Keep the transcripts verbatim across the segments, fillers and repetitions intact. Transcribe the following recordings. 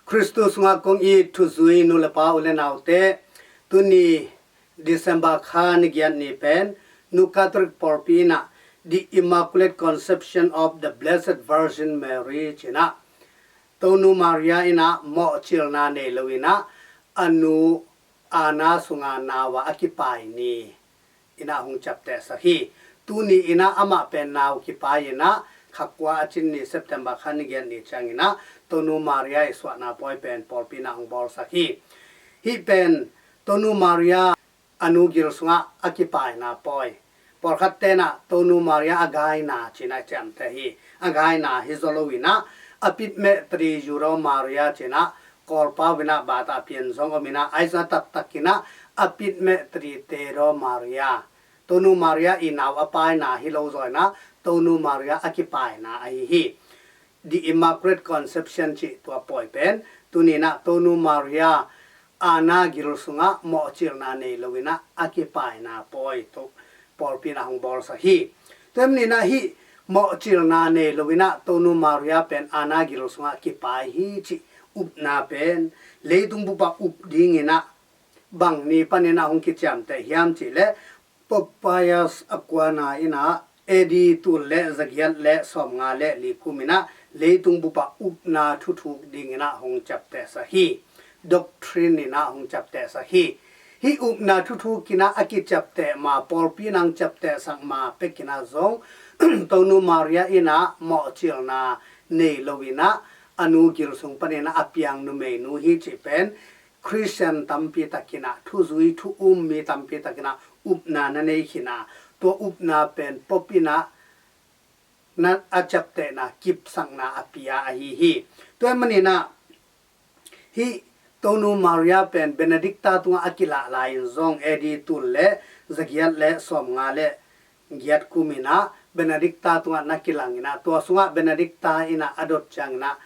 Khristu sungah kong it thuzui nu le pa, u le naute, tuni December kha ni giat ni pen Nu Catholic pawlpi in ah The Immaculate Conception of the Blessed Virgin Mary ci-in ah, Tonu Maria in ah mawhcilna nei lo in ah a nu Anna sunga nau a kipai ni in ah hong ciaptehsak hi. Tuni in ah amah pen nau kipai in ah, kha kua a cin ni, September kha ni giat ni ciangin ah Tonu Maria i suahna pawi pen pawlpi in ah hong bawlsak hi. Hih pen Tonu Maria a nu gil sungah a kipaina pawi. Pawlkhat ten ah Tonu Maria a gaina ci-in ah ciamteh hi. A gaina hi zaw lo in ah, a pitmeh Tri Euro Maria ci-in ah Kawlpau in ah bat a pian zong om in ah, ahi zong a taktak in ah a pitmeh Tri Tero Maria, Tonu Maria i nau a paina hi lo zaw in ah Tonu Maria a kipaina ahi hi. The Immaculate Conception cih tua pawi pen tuni in ah Tonu Maria Anna gil sungah mawhcilna nei lo in ah a kipaina pawi tawh pawlpi in ah hong bawlsak hi. Tua ahih manin ah hih mawhcilna nei lo in ah Tonu Maria pen Anna gil sungah kipai hi cih upna pen leitung bup ah up ding in ah bang ni panin ah hong kiciamteh hiam cih leh, Pope Pius a kuana in ah A D tul le zagiat le sawmnga le li kum in ah leitung bup ah upna thuthuk ding in ah hong ciaptehsak hi. Doctrine in ah hong ciaptehsak hi. Hih upna thuthuk in ah a kiciapteh ma, pawlpi in ah hong ciaptehsak ma pek in ah zong Tonu Maria in ah mawhcilna nei lo in ah a nu gil sung panin ah a piang numeinu hi cih pen Khristian tampi tak in ah, thuzui thu um mi tampi tak in ah upna na nei khin a, tua upna pen Pope in ah na a ciaptehna, kipsakna a pia ahi hi. Tua ahih manin ah hih Tonu Maria pen Benedicta tungah a kilah lai-in zong A D tul le zagiat le sawmnga le giat kum in ah Benedicta tungah na kilang in ah, tua sungah Benedicta in ah a dot ciangin ah,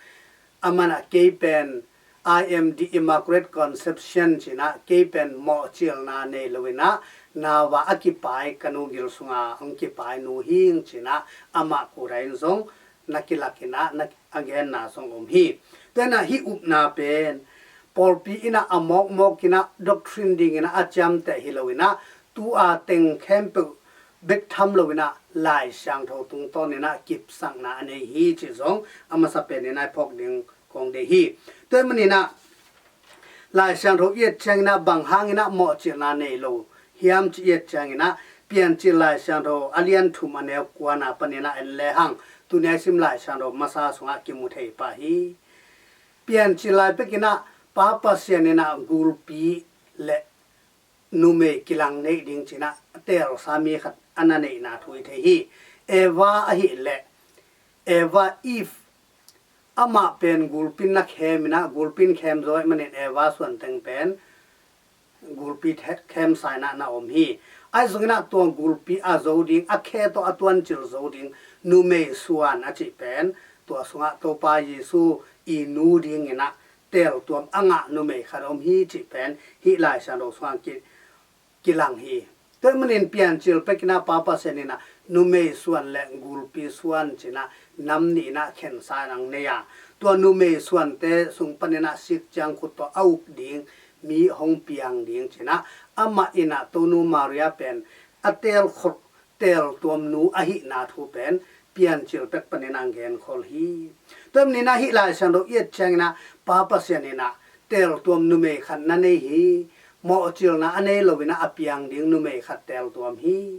aman ah kei pen I am the Immaculate Conception ci-in ah, kei pen mawhcilna nei lo in ah nau a a kipai ka nu gil sunga hong kipai nu hi ing ci-in ah amah kua in zong na kilak in ah na a genna zong om hi. Tua in ah hih upna pen pawlpi in ah a mawkmawk in ah doctrine ding in ah a ciamteh hi lo in ah, tu-a teng khempeuh bek tham lo in ah Lai Siangtho tungtawn in ah kipsakna a nei hi cih zong a masa pen in ah i phawk ding kong deih hi. Tua ahih manin ah Lai Siangtho i et ciangin ah bang hangin ah mawhcilna nei lo hiam cih i et ciangin ah, Piancil Lai Siangtho a lian thum a neu kuana panin ah en lehang, tuni a i sim Lai Siangtho masa sungah kimu thei pah hi. Piancil lai pek in ah Pa Pasian in ah gulpi le numei kilang neih ding ci-in ah a teelsa mi khat a na neihna thu i thei hi. Eva ahih leh, Eva, Eve, amah pen gulpi in na khem in ah, gulpi in khem zo ahih manin Eva suan teng pen gulpi the-, khemsa in ah na om hi. Ahi zongin ah tua gulpi a zo ding, a khe tawh a tuancil zo ding numei suan a cih pen, tua sungah Topa Jesu i nu ding in ah teeltuam a ngah numei khat a om hi cih pen hih Lai Siangtho sungah ki-, kilang hi. Tua ahih manin Piancil pek in ah Pa Pasian in ah numei suan le gulpi suan ci-in ah nam nih in ah khensa in ah nei a, tua numei suante sung panin ah sik ciang khut tawh a uk ding mi hong piang ding ci-in ah, amah in ah Tonu Maria pen a teelkhol, teeltuamnu ahihna thu pen Piancil pek panin ah genkhol hi. Tua ahih manin ah hih Lai Siangtho i et ciangin ah Pa Pasian in ah teeltuam numei khat na nei hi. Mawhcilna a nei lo in ah a piang ding numei khat teeltuam hi.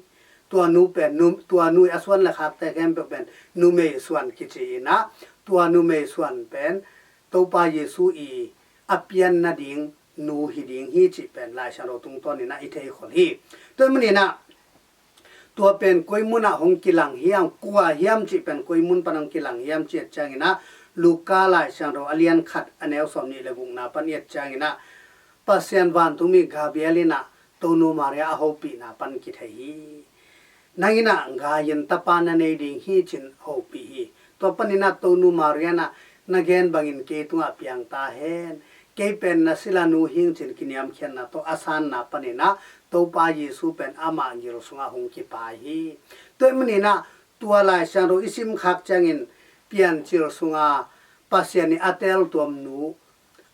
Tua nu pen, nu, tua nu i a suan le khakte khempeuh pen numei suan kici in ah, tua numei suan pen Topa Jesu i a pian nading nu hi ding hi cih pen Lai Siangtho tungtawn in ah i theikhol hi. Tua ahih manin ah tua pen koi mun ah hong kilang hiam, kua hiam cih pen koi mun pan hong kilang hiam cih et ciangin ah, Luka Lai Siangtho a lian khat a neu sawmnih le gukna pan i et ciangin ah, Pasian vantungmi Gabriel in ah Tonu Maria a hopihna pan kithei hi. Nang in ah gai-in tapa na nei ding hi ci-in hopih hi. Tua panin ah Tonu Maria in ah na gen bangin kei tungah piang ta hen. Kei pen na silanu hi ing ci-in kiniamkhiatna tawh a sanna panin ah Topa Jesu pen amah gil sungah hong kipai hi. Tua ahih manin ah tua Lai Siangtho i simkhak ciangin Piancil sunga Pasian i a teeltuamnu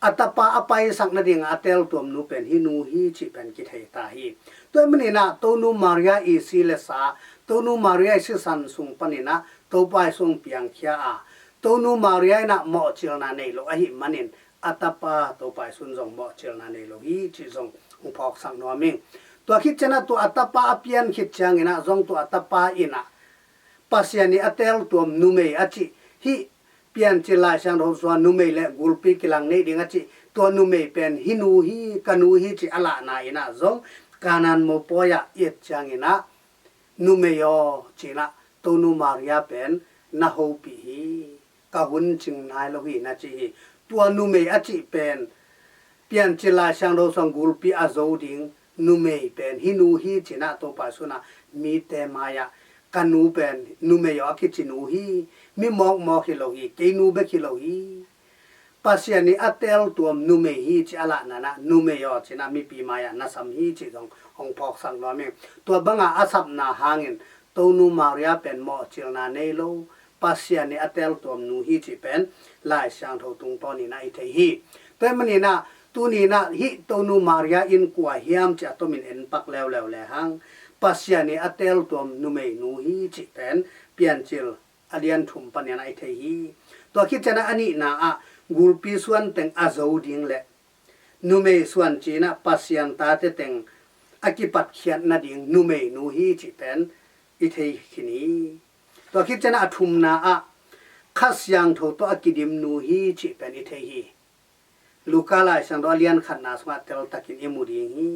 a tapa a paisak nading a teltuamnu pen hih nu hi cih pen kithei ta hi. Tua ahih maninah Tonu Maria i si le sa, Tonu Maria i sisan sung paninah Topa Jesu piangkhia a, Tonu Maria inah mawhcilna nei lo ahih manin a tapa Topa Jesu zong mawhcilna nei lo hi cih zong hong phawksak nuam ing. Tua khit cianah tua a tapa a pian khit cianginah zong tua a tapa inah Pasian i a teltuam numei a cih hih Piancil Lai Siangtho sungah numei le gulpi kilang nei ding a cih tua numei pen hih nu hi, ka nu hi cih a lahna inah zong Kanaan mopawi ah i et cianginah numei aw cinah Tonu Maria pen na hopih hi, ka hun cing nai lo hi na ci hi. Tua numei a cih pen Piancil Lai Siangtho sungah gulpi a zo ding numei pen hih nu hi cinah Topa Jesu inah mite mai-ah ka nu pen numei aw a kici nu hi, mi mawkmawk hi lo hi, kei nu bek hi lo hi. Pasian i a teltuam numei hi cih a lahna inah numei aw cinah mipi mai-ah na sam hi cih zong hong phawksak nuam ing. Tua banga a sapna hangin Tonu Maria pen mawhcilna nei lo, Pasian i a teltuam nu hi cih pen Lai Siangtho tungtawn inah i thei hi. Tua ahih maninah tuni inah hih Tonu Maria in kua hiam cih a tomin en pak leuleu lehang Pasian i a teltuam numei nu hi cih pen Piancil a lian thum paninah i thei hi. Tua khit cianah a nihna ah gulpi suan teng a zo ding le numei suan cinah Pasian tate teng a kipatkhiat nading numei nu hi cih pen i thei khin hi. Tua khit cianah a thumna ah Kha Siangtho tawh a kidim nu hi cih pen i thei hi. Luka Lai Siangtho a lian khatna sungah teltakin i mu ding hi.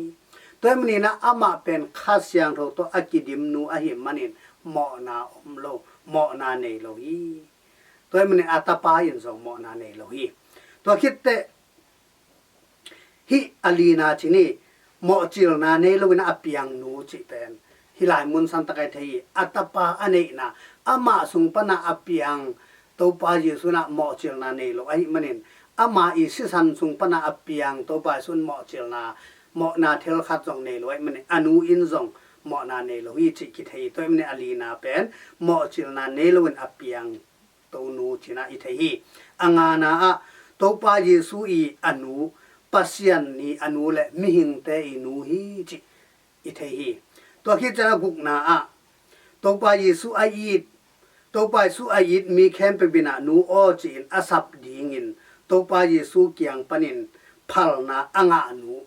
Tua ahih maninah amah pen Kha Siangtho tawh a kidim nu ahih manin mawhna om lo, mawhna nei lo hi. Tua ahih manin a tapa in zong mawhna nei lo hi. Tua khitteh hih a lina cih ni, mawhcilna nei loin a piang nu cih pen hih lai mun santak a i thei hi. A tapa a neihna, amah sung pana a piang Topa Jesu inah mawhcilna nei lo ahih manin, ama i sisan sung pana a piang Topa Jesu in mawhcilna, mawhna thil khat zong nei lo ahih manin a nu in zong mawhna nei lo hi cih kithei hi. Tua ahih manin a lina pen mawhcilna nei loin a piang Tonu cinah i thei hi. A ngana ah Topa Jesu i a nu, Pasian i a nu le mihingte i nu hi cih i thei hi. Tua khit cianah gukna ah Topa Jesu a it, Topa Jesu a it mi khempeuh inah nu aw ci-in a sap dingin Topa Jesu kiang panin phalna a ngah nu.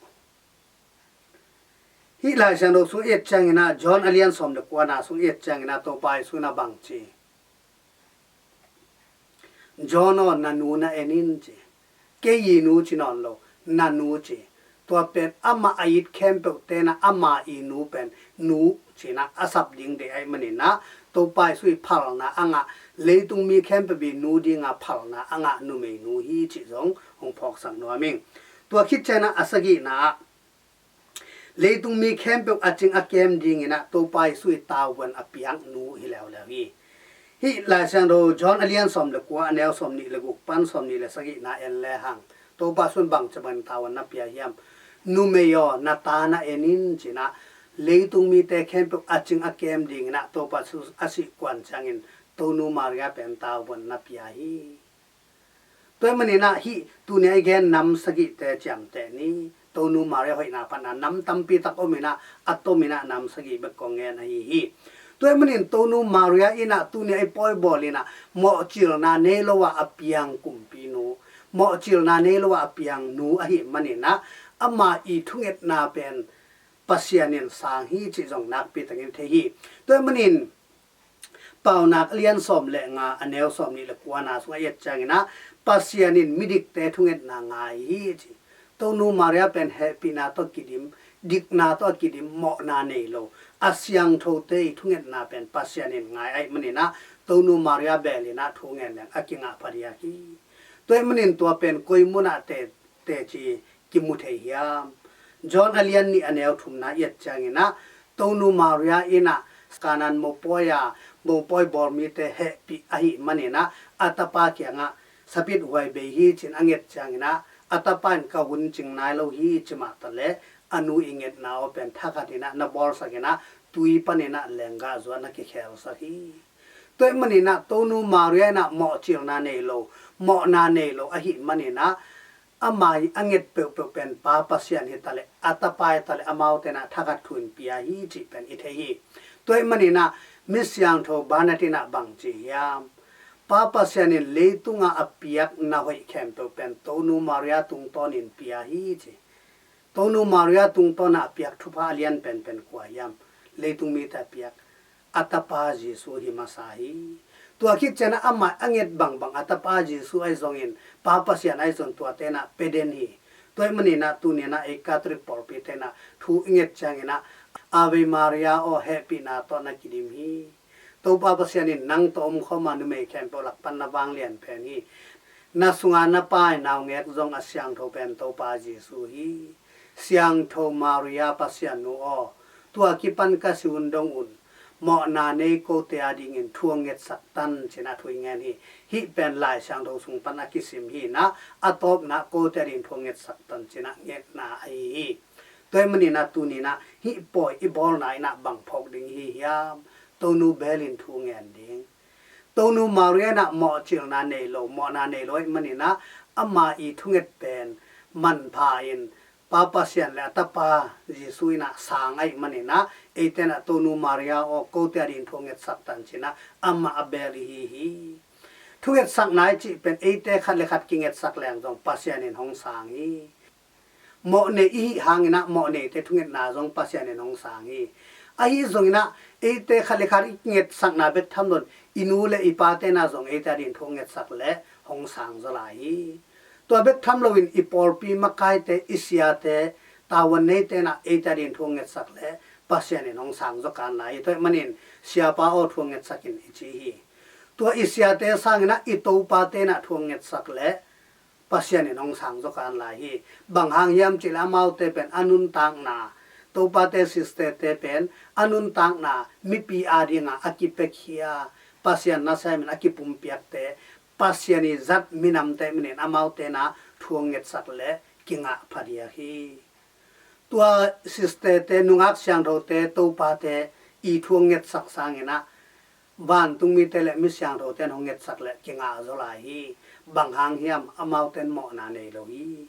Hih Lai Siangtho sung i et cianginah John a lian sawm le kuana sung i et cianginah Topa Jesu inah bang ci? John aw, na nu na en in ci. Kei i nu ci nawn lo, na nu ci. Tua pen amah a it khempeuh tenah ama i nu pen nu cinah a sap ding deih ahih maninah Topa Jesu i phalna a ngah, leitung mi khempeuh i nu dinga phalna a ngah numei nu hi cih zong hong phawksak nuam ing. Tua khit cianah a sagihna ah leitung mi khempeuh a cing a kem dinginah Topa Jesu i tavuan a piak nu hi leuleu hi. Hih Lai Siangtho John a lian sawm le kua, a neu sawm nih le guk pan sawm nih le sagihna en lehang Topa Jesu in bang ci bangin tavuan na pia hiam? Numei aw, na ta na en in cinah leitung mite khempeuh a cing a kem dinginah Topa Jesu a sih kuan ciangin Tonu Maria pen tavuan na pia hi. Tua ahih maninah hih tuni a i gen nam sagihte ciamteh ni. Tonu Maria hoihna pana nam tampi tak om inah a tom inah nam sagih bek kong gen ahi hi. Tua ahih manin Tonu Maria inah tuni a i pawibawl inah mawhcilna nei lo ah a piang kumpinu, mawhcilna nei lo ah a piang nu ahih maninah ama i thungetna pen Pasian in sang hi cih zong nakpi takin thei hi. Tua ahih manin Paunak a lian sawm le nga, a neu sawm nih le kuana sungah i et cianginah Pasian in midikte thungetna ngai hi ci. Tonu Maria pen hehpihna tawh kidim, dikna tawh kidim, mawhna nei lo, a siangthote i thungetna pen Pasian in ngai ahih maninah Tonu Maria beel inah thu ngen leng a kingah phadiak hi. Tua ahih manin tua pen koi munah te teci kimu thei hiam? John a lian nih, a neu thumna i et cianginah Tonu Maria inah Kanaan mopawi a mopawi bawl mite hehpih ahih maninah a tapa kiangah sapit huai bei hi cin a nget cianginah a tapa in ka hun cing nai lo hi ci mahtaleh a nu i ngetna aw pen thakhat inah na bawlsak inah tui paninah lenggah zuat na kikhelsak hi. Tua ahih maninah Tonu Maria inah mawhcilna nei lo, mawhna nei lo ahih maninah Ama i a nget peuhpeuh pen Pa Pasian hi taleh, a Tapa hi taleh, amaute in ah thakhat thu in pia hi cih pen i thei hi. Tua ahih manin ah mi siangtho Bernard in ah bang ci hiam? Pa Pasian in leitungah a piak na hoih khempeuh pen Tonu Maria tungtawnin pia hi ci. Tonu Maria tungtawn ah a piak thupha a lian penpen kua hiam? Leitung mite a piak a Tapa Jesu hi masa hi. Tua khit ciangin ah amah a nget bangbang a Tapa Jesu ahi zongin, Pa Pasian ahi zong tuate in ah pia den hi. Tua ahih manin ah tuni in ah ei Catholic pawlpite in ah thu i nget ciangin ah, Ave Maria aw, hehpihna tawh na kidim hi. Topa Pasian in nang tawh omkhawm a, numei khempeuh lak pan na vanglian pen hi. Na sungah na Pa i naungek zong a siangtho pen Topa Jesu hi. Siangtho Maria Pasian nu aw, tua kipan ka si hun dong un, mawhna nei kote a dingin thu hong ngetsak tan ci-in ah thu i ngen hi. Hih pen Lai Siangtho sung pan a kisim hi-in ah, a tawpna kote a dingin thu hong ngetsak tan ci-in ah ngetna ahi hi. Tua ahih manin ah tuni in ah hih pawi i bawlna in ah bang phawk ding i hi hiam? Tonu belin thu ngen ding. Tonu Maria in ah mawhcilna nei lo, mawhna nei lo ahih manin ah ama i thunget pen manpha in Pa Pasian le a Tapa Jesu in ah sang ahih manin ah eite in ah Tonu Maria aw, kote a dingin thu hong ngetsak tan ci-in ah amah a bel i hi hi. Thungetsakna i cih pen eite khat le khat kingetsak leng zong Pasian in hong sang hi. Mawhnei i hih hangin ah mawhneite thungetna zong Pasian in hong sang hi. Ahi zongin ah eite khat le khat i kingetsakna bek tham loin i nu le i pate in ah zong eite a dingin thu hong ngetsak leh hong sang zaw lai hi. Tua bek tham loin i pawlpi makaite, i siate, tavuan neite in ah eite a dingin thu hong ngetsak leh Pasian in hong sang zaw kan lai hi. Tua ahih manin, Siapa aw, thu hong ngetsak in i ci hi. Tua i siate sangin ah i topate in ah thu hong ngetsak leh Pasian in hong sang zaw kan lai hi. Bang hang hiam cih leh amaute pen a nuntakna, topate, sisterte pen a nuntakna mipi a dingah a kipiakhia, Pasian nasemin a kipumpiakte, Pasian i zat minamte ahih manin amaute in ah thu hong ngetsak leh kingah phadiak hi. Tua sisterte, nungak siangthote, topate i thu hong ngetsak sangin ah vantung mite le mi siangthote in hong ngetsak leh kingah zaw lai hi. Bang hang hiam? Amaute in mawhna nei lo hi.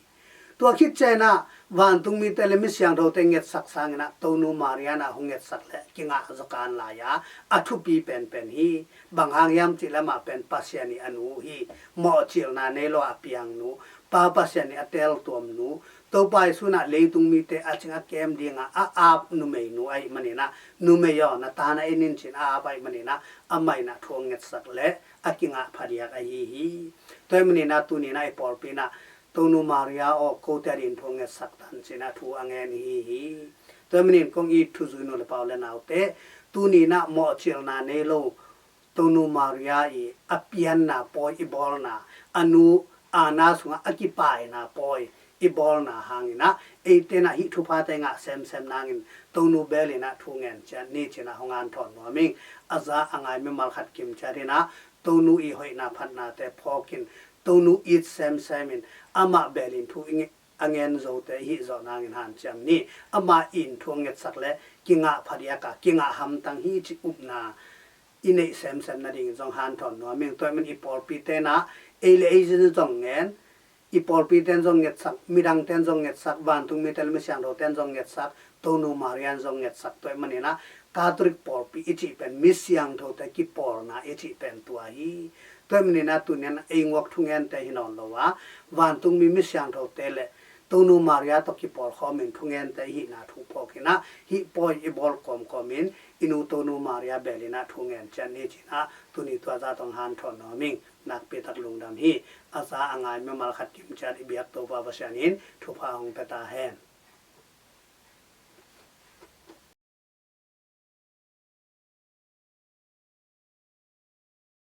Tua khit ciangin ah vantung mite le mi siangthote ngetsak sangin ah Tonu Maria in ah hong ngetsak leh kingah zaw kan lai a, a thupi penpen hi. Bang hang hiam cih leh amah pen Pasian i a nu hi. Mawhcilna nei lo a piang nu, Pa Pasian i a teltuam nu, Topa Jesu in ah leitung mite a cing a kem dingah a ap numeinu ahih manin ah, numei aw, na ta na en in ci-in a ap ahih manin ah, amah in ah thu hong ngetsak leh a kingah phadiak ahi hi. Tua ahih manin ah tuni in ah i pawlpi in ah Tonu Maria aw, kote a dingin thu hong ngetsak tan ci-in ah thu a ngen i hi hi. Tua ahih manin kong it thuzui nu le pa u le naute, tuni in ah mawhcilna nei lo Tonu Maria i a pianna pawi i bawlna, a nu Anna sungah a kipaina pawi i bawlna hangin ah eite in ah hih thuphate ngah semsem nangin Tonu belin ah thu ngen ciat ni ci-in ah hong hanthawn nuam ing. A za a ngai mimal khat kim ciat in ah Tonu i hoihna phatnate phawkin, Tonu it semsem in, amah belin thu i nge-, a ngen zote i hih zawh nangin hanciam ni. Amah in thu hong ngetsak leh kingah phadiak a, kingah hamtang hi cih upna i neih semsem nadingin zong hanthawn nuam ing. Tua ahih manin i pawlpite in ah ei le ei zin zong ngen, i pawlpite in zong ngetsak, midangte in zong ngetsak, vantung mite le mi siangthote in zong ngetsak, Tonu Maria in zong ngetsak. Tua ahih manin ah Catholic pawlpi i cih pen mi siangthote kipawlna i cih pen tua hi. Tua ahih manin ah tuni in ah ei nguak thungente hi nawn lo a, vantung mi, mi siangthote le Tonu Maria tawh kipawlkhawmin thungente i hihna thu phawkin ah, hih pawi i bawl kawmkawmin i nu Tonu Maria belin ah thu ngen ciat ni ci-in ah tuni tua zah tawh hong hanthawn nuam ing. Nakpi tak lungdam hi. A za a ngai mimal khat kim ciat i biak Topa Pasian in thupha hong pia ta hen.